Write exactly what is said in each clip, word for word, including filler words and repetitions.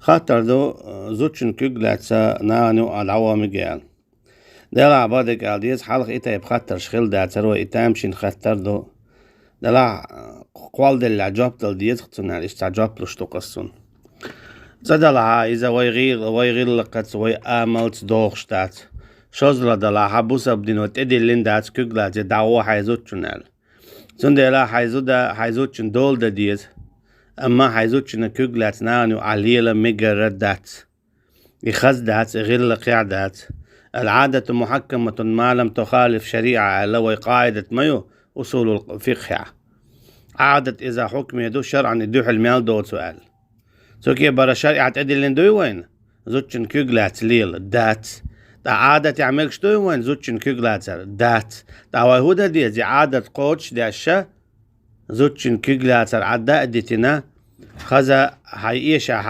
Хаттар ду, зудчун куьг лаьцна нахана юкъахь дӀаваха мега аьлла. Делахь бакъдерг ала деза, хьалха и тайпа хаттарш хилла дацара вай, и тамашийна хаттар ду. Делахь кхолладеллехь жоп дала деза цунна аьлла, иштта цхьа жоп луш ду-кх ас цунна. Цхьа делахь, иза вай гӀийла-, вай гӀиллакхаца, вай амалца догӀуш дац. ШозлагӀа делахь, бусалба дино тӀедиллина дац куьг лаьцна дӀагӀо хьайн зудчунна аьлла. Цундела хьайн зуда, хьайн зудчун дола дан деза. Амма хьайн зудчунна куьг лаьцна нахана юкъахь лела мегар дац. И хаза дац, и гӀиллакхехь дац. العادة محكمة ما لم تخالف الشريعة аьлла вай къаӀидат ма ю усулул фикъхьехь. Ӏадат иза хьукме ду, шарӀан и дуьхьал мел доцу аьлла. Цу кепара шарӀехь тӀедиллина дуй вайна? Зудчун куьг лаьцна лела дац. Ткъа Ӏадатехь мегаш дуй вайна зудчун куьг лацар? Дац. Ткъа вай хӀун дан деза, и Ӏадат кхочушдеш, зудчун куьг лацар Ӏадда а дитина, хаза хьайн эшахь,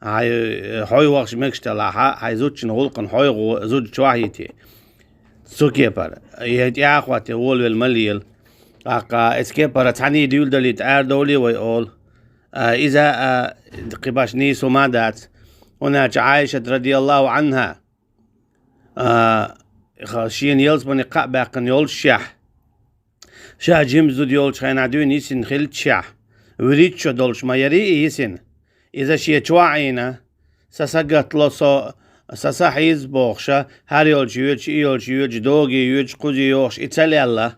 хьайн хьой вахча мегаш делахь, хьайн зудчун гӀуллакхана хьой гӀо зуда чохь йити. Цу кепара, я тӀехьа хӀотте волавелла ма лела. ТӀаккха эцу кепара цхьаьний дуьйладалийта арадовлий вай олу. А, иза, а, кхин башха нийса хӀума дац. ХӀунда аьлча Ӏайшат радияллаху Ӏанха, а, ха-, шена ялсамане кхаъ баьккхина йоллушехь, ша жима зуда йолчу хенахь дуьйна йисина хиллачехь, вуьрхӀитта шо долуш ма ярий и йисина. Иза шен чохь Ӏийна, сан са гатло, со, сан са хьийза бохуша, хӀара йолчу йоьдуш, и йолчу йоьдуш, доге йоьдуш, кхузе йохуш, и ца лелла.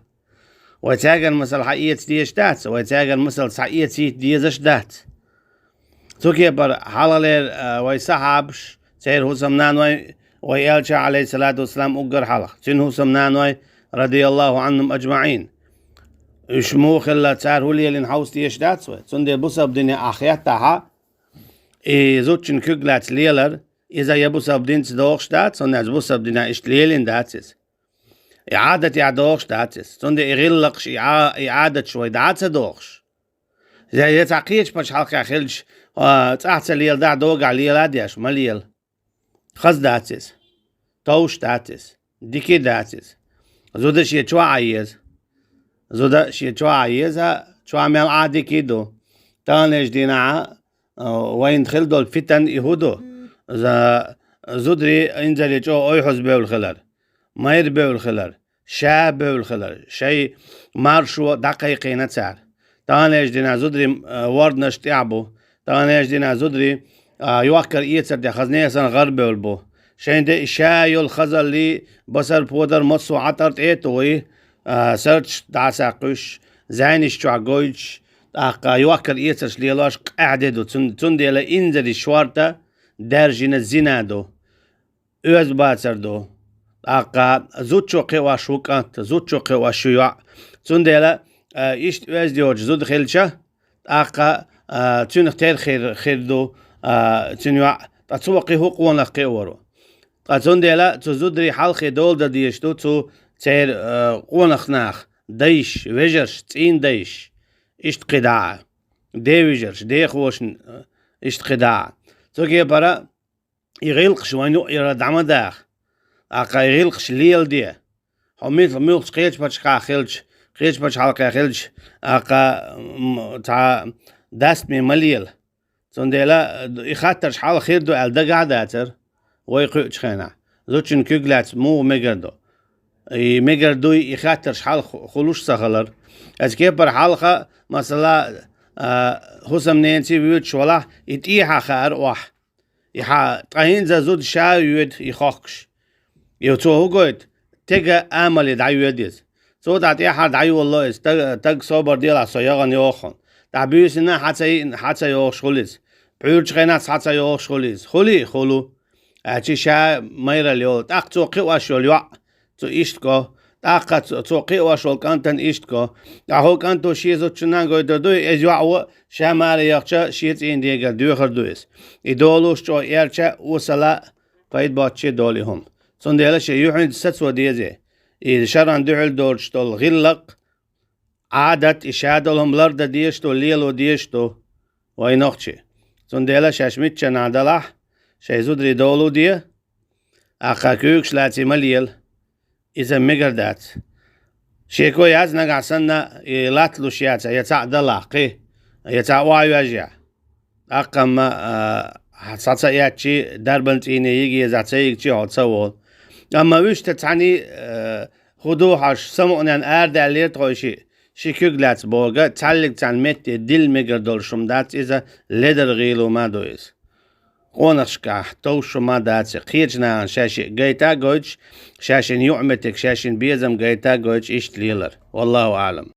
Вай цаьргара масал хьаэца дезаш дац, вай цаьргара масал схьаэцийта дезаш дац. Цу кепара хьалхалера, а, вай сахьабаш, церан хӀусамнаной, вай Элча, Ӏалайхиссалату вассалам, уггар хьалха, цуьнан хӀусамнаной, радияллаху Ӏанхум аджмаӀин. Уьш муха хилла, цара хӀун лелийна хьовса дезаш дац вай. Цундела бусалба дине ахь хеттахьа, и зудчун куьг лаьцна лелар, иза я бусалба динца догӀуш дац, хӀунда аьлча бусалба динехь иштта лелийна дац иза. И Ӏадатехь догӀуш дац иза. Цундела и гӀиллакхаш, и Ӏа-, и Ӏадаташ вай дӀа а ца дохуш. Я, я цхьа кхечу пачхьалкхехь хилча, а, цӀахь ца леладахь, догахь лела а деш, ма лела. Хаза дац иза. Товш дац иза. Дика дац иза. Зуда шен чохь Ӏан еза. Зуда шен чохь Ӏан еза, чохь мел Ӏан дика ду. Таханлерчу дийнахь, а, вайна хила долу фитан и хӀун ду? За-, зударий инзаре чӀогӀа ойхьаза бевлла хилар, майра бевлла хилар, ша бевлла хилар, шайн маршо дӀакхайкхийна цара. Таханлерчу дийнахь зударий, а, ворданаш тӀехь бу. Таханлерчу дийнахь зударий, а, йохкар-эцар де хаза несан гӀар бевлла бу. Шайн де и ша йолу хазаллий, басар-подар, массо а Ӏатар тӀе а тухий, а, сарчаш дӀасаккхуьйсуш, зайнаш чохь гойтуш, тӀаккха йохкар-эцарш лелош къаьхьа де ду. Цун-, цундела инзаре шорта даьржина зина ду. Оьзда бацар ду. ТӀаккха зудчо кхиош ву кӀант, зудчо кхиош ю йоӀ. Цундела, а, иштта оьзда йоцуш зуда хилча, тӀаккха, а, цуьнах тера хир, хир ду, а, цуьнан йоӀ, ткъа цо кхин хӀун къонах кхиор ву. Ткъа цундела цу зударий хьалхе дола дан дезаш ду цу церан, а, къонах нах, дайш, вежарш, цӀийнан дайш, иштта кхидӀа а, ден вежарш, дехошна, а, иштта кхидӀа а. Цу кепара и гӀиллакхаш вайн юкъара дӀа ма даха. ТӀаккха и гӀиллакхаш леладе. Хьо мил-, муьлххачу кхечу пачхьалкхехь хилча, кхечу пачхьалкхехь хилча, тӀаккха, м, цхьа дастаме ма лела. Цундела и хаттарш хьалха хир ду аьлла дагахь а дацара вай кхуьучу хенахь. Зудчун куьг лаьцна муха мегар ду? И мегар дуй, и хаттарш хьалха ху-, хуьлуш ца хилар. Эцу кепара хьалха, масала, а, хӀусамненаций воьдуш валахь, и тӀехьа хаьара охьа. И хьан ткъа хӀинца зуда ша а йоьду и хохкуш. И цо хӀун гойту? Тега амале дӀайоьду иза. Цо дӀа тӀаьхьара дӀайолало иза, таг-, таг собар делахь, со яхана йоху хьуна. ДӀа буьйсанна хьан ца йиъна, хьан ца йохуш хуьлу иза. Пхьуьрачу хенахь хьан ца йохуш хуьлу иза. Хуьлий, хуьлу. Аьлча ша майралла йолу. ТӀаккха цо кхиош йолу йоӀ, цо иштта го. ТӀаккха цо, цо кхиош волу кӀантана иштта го. Ткъа хӀокху кӀанто шен зудчунна а гойтур дуй, иза йоӀ ву, ша маре яхча, шен цӀийнан дегара доьхур ду иза. И долуш чӀогӀа эрча, осала, пайда боцчу долу и хӀума. Цундела шен юьхьанца сацо деза. И шаран дуьхьал доцуш долу гӀиллакх, Ӏадат, и ша долу хӀума лардан дезаш ду, лело дезаш ду вай нохчий. Цундела шаьш миччанахь далахь, шайн зударий долу де, ахьа куьйгаш лаций ма лела. Иза мегар дац. Шеко яц нагахь санна, и латталуш яц, я цхьаъ далахь кхин, я цхьаъ охьайоьжъяхь. ТӀаккха-м, а, схьа ца эцчи, дарбан цӀийне йиге еза ца йигчи хьо ца волу. Амма вуьшта цхьаьний, э, хӀун ду хьаш, самукъанен арадаьллера тхойши, ши куьг лаьцна бохург, цхьаллиг царна метте дилла мегар долуш хӀума дац иза, ледар гӀийла хӀума ду иза. Къонахашкахь товш хӀума дац и, кхечу нахана шаьшшиъ гайта а гойтуш, шаьшшинна юкъаметтиг, шаьшшинна безам гайта а гойтуш, иштта лелар. Валлаху аӀлам.